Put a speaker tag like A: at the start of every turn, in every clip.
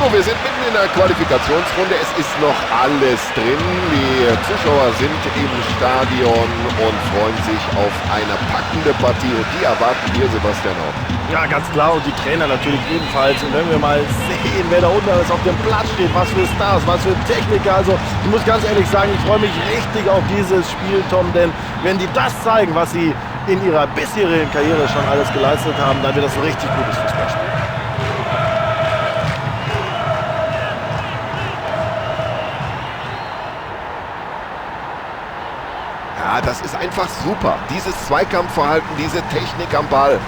A: So, wir sind mitten in der Qualifikationsrunde. Es ist noch alles drin. Die Zuschauer sind im Stadion und freuen sich auf eine packende Partie. Und die erwarten wir, Sebastian, auch.
B: Ja, ganz klar. Und die Trainer natürlich ebenfalls. Und wenn wir mal sehen, wer da unten alles auf dem Platz steht, was für Stars, was für Techniker. Also, ich muss ganz ehrlich sagen, ich freue mich richtig auf dieses Spiel, Tom. Denn wenn die das zeigen, was sie in ihrer bisherigen Karriere schon alles geleistet haben, dann wird das ein richtig gutes Fußballspiel.
A: Ja, das ist einfach super. Dieses Zweikampfverhalten, diese Technik am Ball.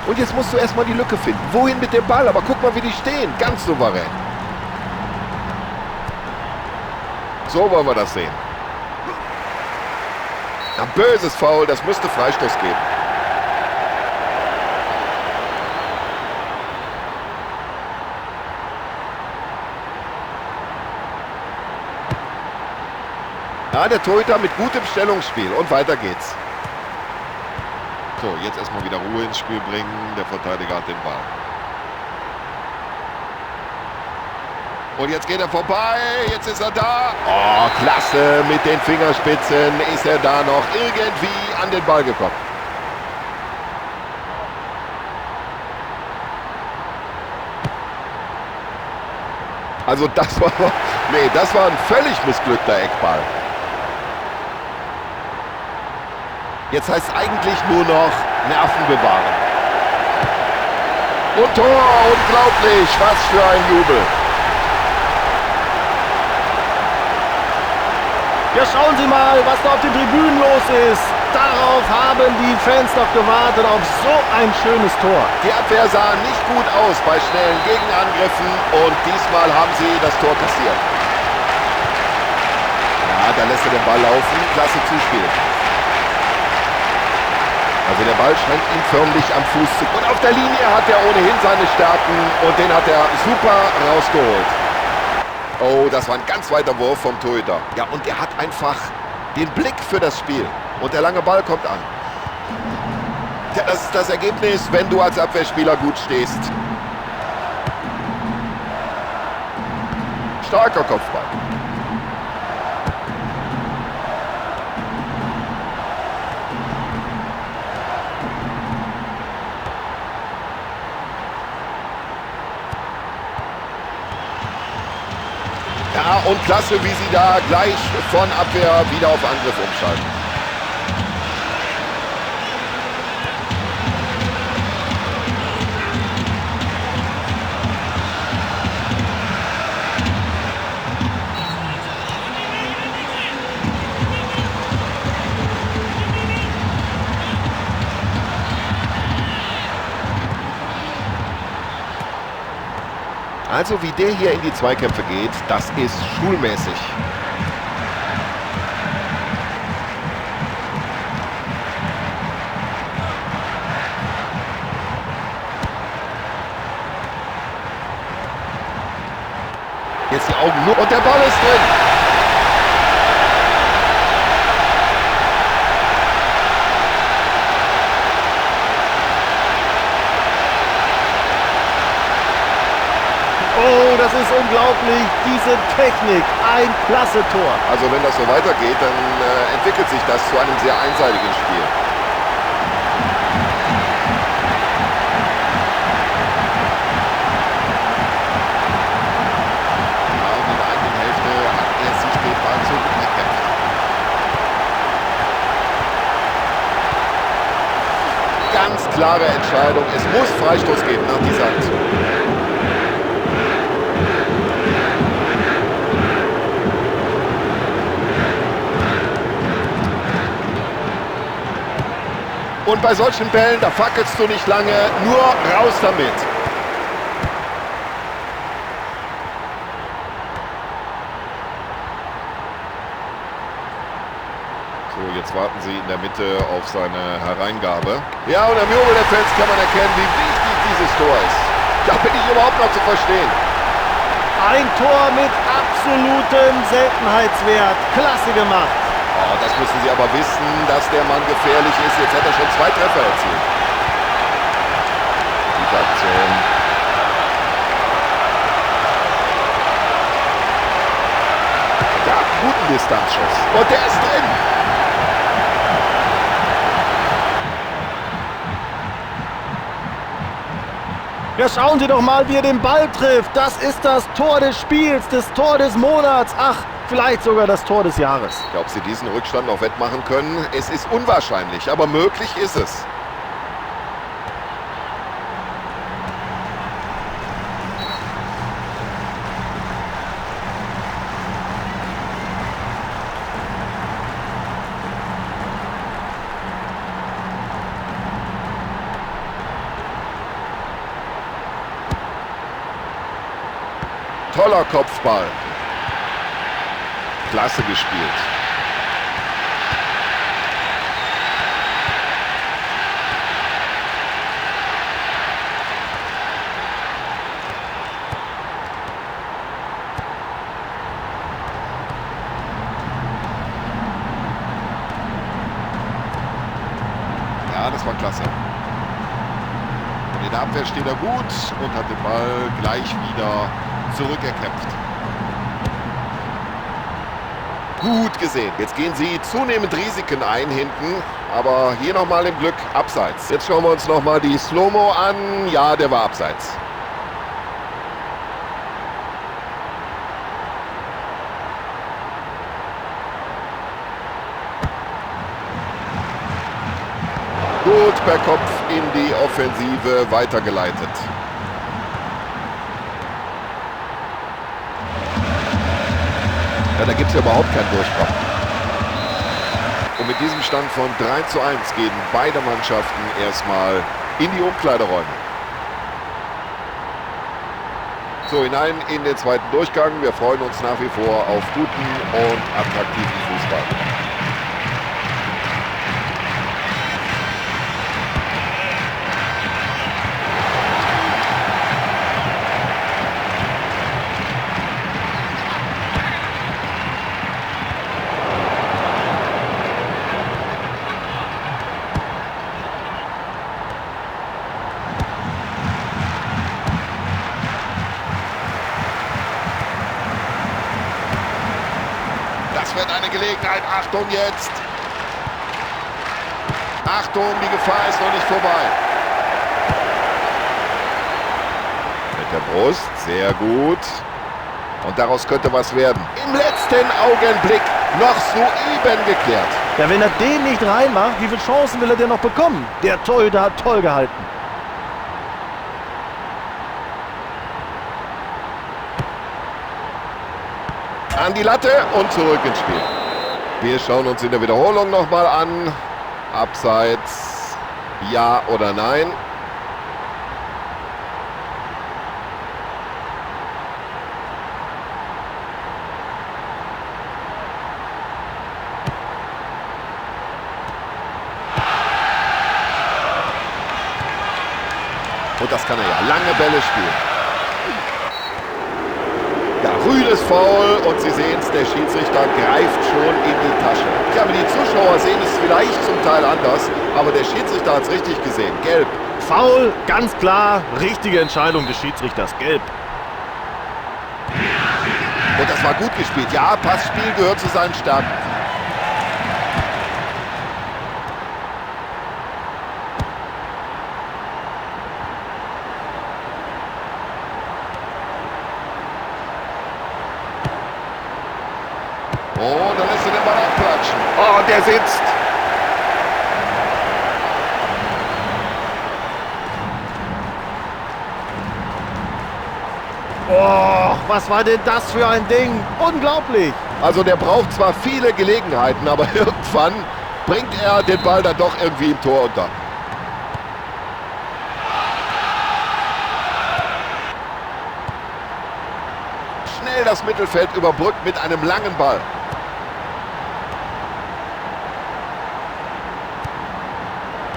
A: Und jetzt musst du erstmal die Lücke finden. Wohin mit dem Ball? Aber guck mal, wie die stehen. Ganz souverän. So wollen wir das sehen. Ein böses Foul, das müsste Freistoß geben. Ja, der Torhüter mit gutem Stellungsspiel. Und weiter geht's. So, jetzt erstmal wieder Ruhe ins Spiel bringen. Der Verteidiger hat den Ball. Und jetzt geht er vorbei. Jetzt ist er da. Oh, klasse. Mit den Fingerspitzen ist er da noch irgendwie an den Ball gekommen. Also das war, nee, das war ein völlig missglückter Eckball. Jetzt heißt es eigentlich nur noch Nerven bewahren. Und Tor, unglaublich, was für ein Jubel.
B: Ja, schauen Sie mal, was da auf den Tribünen los ist. Darauf haben die Fans doch gewartet, auf so ein schönes Tor.
A: Die Abwehr sah nicht gut aus bei schnellen Gegenangriffen und diesmal haben sie das Tor kassiert. Ja, da lässt er den Ball laufen. Klasse Zuspiel. Also der Ball scheint ihm förmlich am Fuß zu... Und auf der Linie hat er ohnehin seine Stärken und den hat er super rausgeholt. Oh, das war ein ganz weiter Wurf vom Torhüter. Ja, und er hat einfach den Blick für das Spiel. Und der lange Ball kommt an. Ja, das ist das Ergebnis, wenn du als Abwehrspieler gut stehst. Starker Kopfball. Ja, und klasse, wie sie da gleich von Abwehr wieder auf Angriff umschalten. Also wie der hier in die Zweikämpfe geht, das ist schulmäßig. Jetzt die Augen nur und der Ball ist drin.
B: Oh, das ist unglaublich, diese Technik, ein klasse Tor.
A: Also wenn das so weitergeht, dann entwickelt sich das zu einem sehr einseitigen Spiel. Ja, und in der eigenen Hälfte hat er sich den Ball zurückgekämpft. Ganz klare Entscheidung, es muss Freistoß geben nach dieser Aktion. Und bei solchen Bällen, da fackelst du nicht lange, nur raus damit. So, jetzt warten sie in der Mitte auf seine Hereingabe. Ja, und am Jubel der Fans kann man erkennen, wie wichtig dieses Tor ist. Da bin ich überhaupt noch zu verstehen.
B: Ein Tor mit absolutem Seltenheitswert. Klasse gemacht.
A: Oh, das müssen sie aber wissen, dass der Mann gefährlich ist. Jetzt hat er schon 2 Treffer erzielt. Die Gefährliche Aktion. Der hat einen guten Distanzschuss. Und der ist drin.
B: Ja, schauen Sie doch mal, wie er den Ball trifft. Das ist das Tor des Spiels, das Tor des Monats. Ach, vielleicht sogar das Tor des Jahres.
A: Ja, ob sie diesen Rückstand noch wettmachen können, es ist unwahrscheinlich, aber möglich ist es. Toller Kopfball. Klasse gespielt. Ja, das war klasse. Und in der Abwehr steht er gut und hat den Ball gleich wieder zurückerkämpft. Gut gesehen. Jetzt gehen sie zunehmend Risiken ein hinten, aber hier nochmal im Glück abseits. Jetzt schauen wir uns nochmal die Slow-Mo an. Ja, der war abseits. Gut per Kopf in die Offensive weitergeleitet. Ja, da gibt's ja überhaupt kein Durchkommen. Und mit diesem Stand von 3:1 gehen beide Mannschaften erstmal in die Umkleideräume. So, hinein in den zweiten Durchgang. Wir freuen uns nach wie vor auf guten und attraktiven Fußball. Das wird eine Gelegenheit. Achtung jetzt. Achtung, die Gefahr ist noch nicht vorbei. Mit der Brust, sehr gut. Und daraus könnte was werden. Im letzten Augenblick noch soeben geklärt.
B: Ja, wenn er den nicht reinmacht, wie viele Chancen will er denn noch bekommen? Der Torhüter hat toll gehalten.
A: An die Latte und zurück ins Spiel. Wir schauen uns in der Wiederholung nochmal an. Abseits, ja oder nein? Und das kann er ja. Lange Bälle spielen. Ja, rüdes Foul und Sie sehen's, der Schiedsrichter greift schon in die Tasche. Ja, aber die Zuschauer sehen es vielleicht zum Teil anders, aber der Schiedsrichter hat's richtig gesehen. Gelb.
B: Foul, ganz klar, richtige Entscheidung des Schiedsrichters. Gelb.
A: Und das war gut gespielt. Ja, Passspiel gehört zu seinen Stärken. Oh, da lässt er den Ball abklatschen. Oh, der sitzt.
B: Oh, was war denn das für ein Ding? Unglaublich.
A: Also der braucht zwar viele Gelegenheiten, aber irgendwann bringt er den Ball dann doch irgendwie im Tor unter. Schnell das Mittelfeld überbrückt mit einem langen Ball.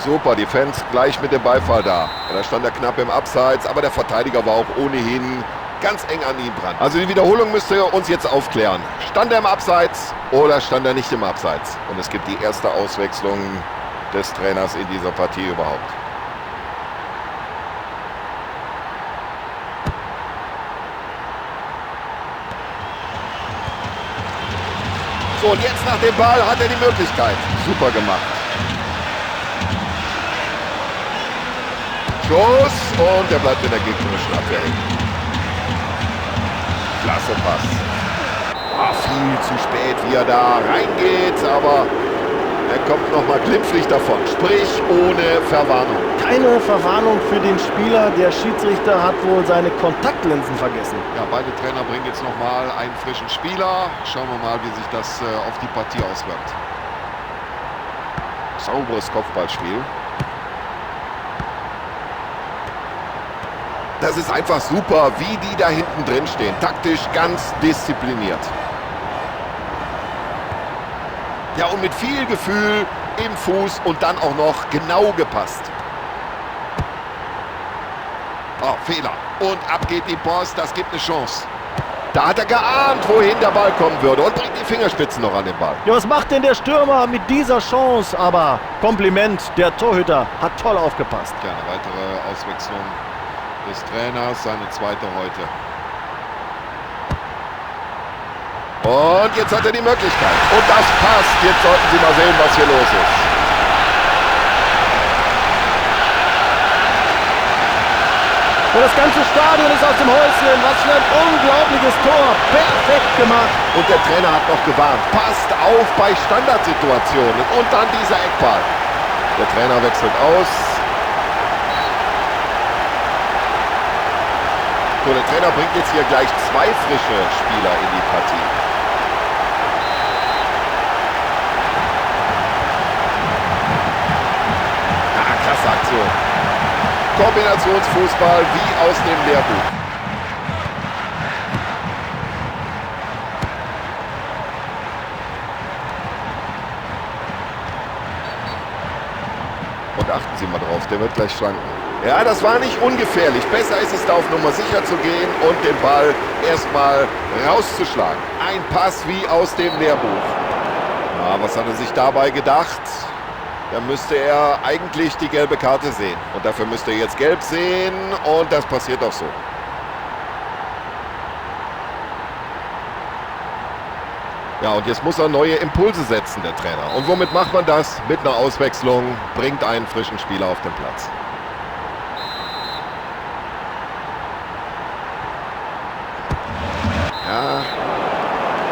A: Super, die Fans gleich mit dem Beifall da. Ja, da stand er knapp im Abseits, aber der Verteidiger war auch ohnehin ganz eng an ihm dran. Also die Wiederholung müsste uns jetzt aufklären. Stand er im Abseits oder stand er nicht im Abseits? Und es gibt die erste Auswechslung des Trainers in dieser Partie überhaupt. So, und jetzt nach dem Ball hat er die Möglichkeit. Super gemacht. Schuss und er bleibt in der gegnerischen Abwehr hängen. Klasse Pass. Ah, viel zu spät, wie er da reingeht, aber er kommt nochmal glimpflich davon. Sprich, ohne Verwarnung.
B: Keine Verwarnung für den Spieler. Der Schiedsrichter hat wohl seine Kontaktlinsen vergessen.
A: Ja, beide Trainer bringen jetzt nochmal einen frischen Spieler. Schauen wir mal, wie sich das auf die Partie auswirkt. Sauberes Kopfballspiel. Das ist einfach super, wie die da hinten drin stehen. Taktisch ganz diszipliniert. Ja, und mit viel Gefühl im Fuß und dann auch noch genau gepasst. Oh, Fehler. Und ab geht die Post, das gibt eine Chance. Da hat er geahnt, wohin der Ball kommen würde und bringt die Fingerspitzen noch an den Ball.
B: Ja, was macht denn der Stürmer mit dieser Chance? Aber Kompliment, der Torhüter hat toll aufgepasst.
A: Ja, eine weitere Auswechslung des Trainers, seine zweite heute. Und jetzt hat er die Möglichkeit. Und das passt. Jetzt sollten Sie mal sehen, was hier los ist.
B: Und das ganze Stadion ist aus dem Häuschen. Was für ein unglaubliches Tor. Perfekt gemacht.
A: Und der Trainer hat noch gewarnt. Passt auf bei Standardsituationen. Und dann dieser Eckball. Der Trainer wechselt aus. So, der Trainer bringt jetzt hier gleich zwei frische Spieler in die Partie. Ja, klasse Aktion. Kombinationsfußball wie aus dem Lehrbuch. Und achten Sie mal drauf, der wird gleich schwanken. Ja, das war nicht ungefährlich. Besser ist es, da auf Nummer sicher zu gehen und den Ball erstmal rauszuschlagen. Ein Pass wie aus dem Lehrbuch. Ja, was hat er sich dabei gedacht? Da müsste er eigentlich die gelbe Karte sehen. Und dafür müsste er jetzt gelb sehen. Und das passiert auch so. Ja, und jetzt muss er neue Impulse setzen, der Trainer. Und womit macht man das? Mit einer Auswechslung, bringt einen frischen Spieler auf den Platz. Ja,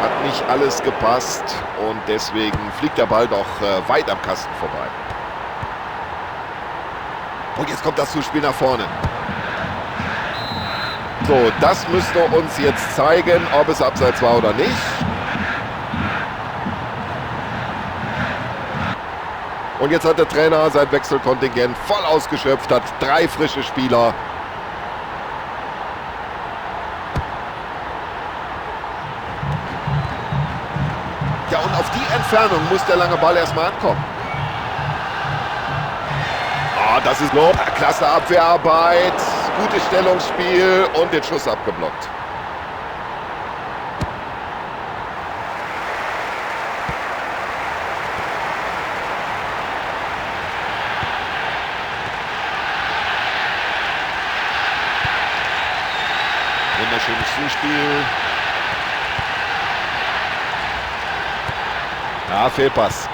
A: hat nicht alles gepasst und deswegen fliegt der Ball doch weit am Kasten vorbei. Und jetzt kommt das Zuspiel nach vorne. So, das müsste uns jetzt zeigen, ob es abseits war oder nicht. Und jetzt hat der Trainer sein Wechselkontingent voll ausgeschöpft, hat 3 frische Spieler. Ja, und auf die Entfernung muss der lange Ball erstmal ankommen. Ah, das ist Lob. Klasse Abwehrarbeit, gutes Stellungsspiel und den Schuss abgeblockt. Wunderschönes Zuspiel. Ja, Fehlpass.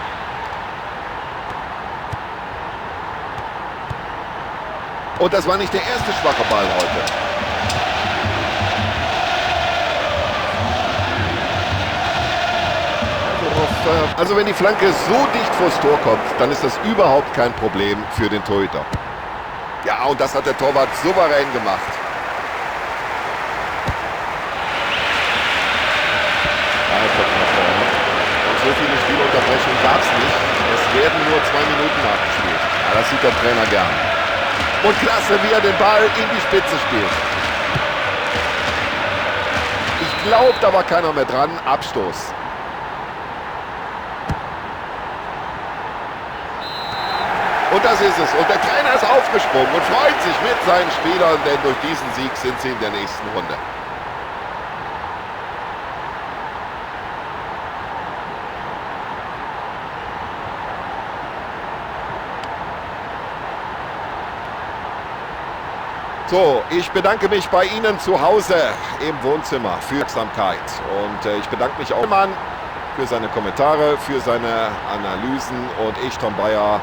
A: Und das war nicht der erste schwache Ball heute. Also wenn die Flanke so dicht vors Tor kommt, dann ist das überhaupt kein Problem für den Torhüter. Ja, und das hat der Torwart souverän gemacht. Und so viele Spielunterbrechungen gab es nicht. Es werden nur 2 Minuten nachgespielt. Ja, das sieht der Trainer gern. Und klasse, wie er den Ball in die Spitze spielt. Ich glaube, da war keiner mehr dran. Abstoß. Und das ist es. Und der Trainer ist aufgesprungen und freut sich mit seinen Spielern, denn durch diesen Sieg sind sie in der nächsten Runde. So, ich bedanke mich bei Ihnen zu Hause im Wohnzimmer für Aufmerksamkeit. Und ich bedanke mich auch. Mann. für seine Kommentare, für seine Analysen. Und ich, Tom Bayer,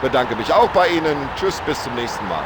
A: bedanke mich auch bei Ihnen. Tschüss, bis zum nächsten Mal.